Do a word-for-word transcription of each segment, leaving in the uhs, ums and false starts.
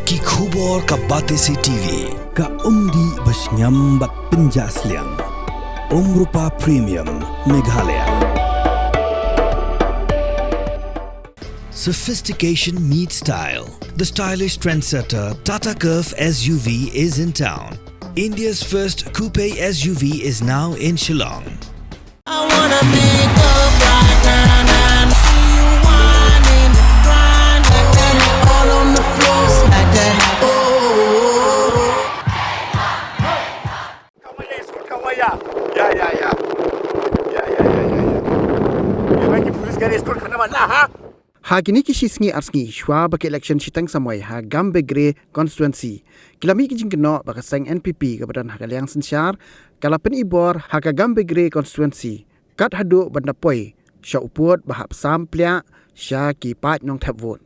Ki khubor ka Batesi T V. Ka umdih ba shngiam bad pynjah sliang. Umrupa Premium, Meghalaya. Sophistication meets style. The stylish trendsetter Tata Curvv S U V is in town. India's first coupe S U V is now in Shillong. I wanna pick up right now and see you whining, grinding, all on the floor, smack that. Oh, oh, oh, oh. Kawaya, escort kawaya. Ya, ya, ya. Ya, ya, ya, ya, ya. Ya, bhai, ki police gari escort khatna man la, ha? Ha kine ki shi sngi ar sngi shuwa ba ka election shiteng samoi ha Gambegre constituency, ki la mih ki jingkynnoh ba ka seng N P P kaba don ha ka liang synshar ka la pynibor ha ka Gambegre constituency kat haduh ban da poi sha u pud ba hap sam pliah sha ki paid nongthep vote.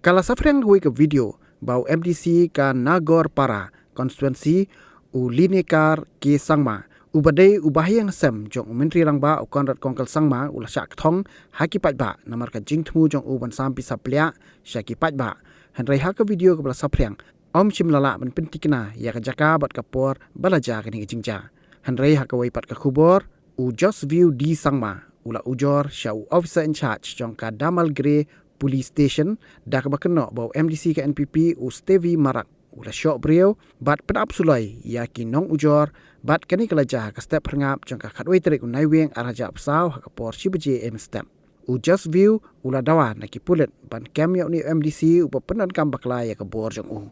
Ka la saphriang kawei ka video ba u M D C ka Nagorpara constituency, u Linekar K Sangma, uba dei u bahaïing hasem jong u Myntri Rangbah u Conrad Kongkal Sangma, u la shah kthong ha ki paidbah namar ka jingthmu jong u ban sam pisa pliah sha ki paidbah. Hynrei ha ka video kaba la saphriang, um shym la lah ban pyntikna ïa ka jaka bad ka por ba la jia kane ka jingjia. Hynrei ha kawei pat ka khubor, u Josview D Sangma u la ujor sha u officer in charge jong ka Damalgre Police Station da kaba kynnoh ba u M D C ka N P P u Stevie Marak u la shoh briew bad pynap suloi ïa ki nongujor, bad kane ka la jia ha ka step phyrngap jong ka khatwei tarik u Naiwieng arhajar arphew saw ha ka por shi baje mynstep. U Josview u la dawa na ki pulit ban kem ïa une u M D C uba pyndonkam bakla ïa ka bor jong u.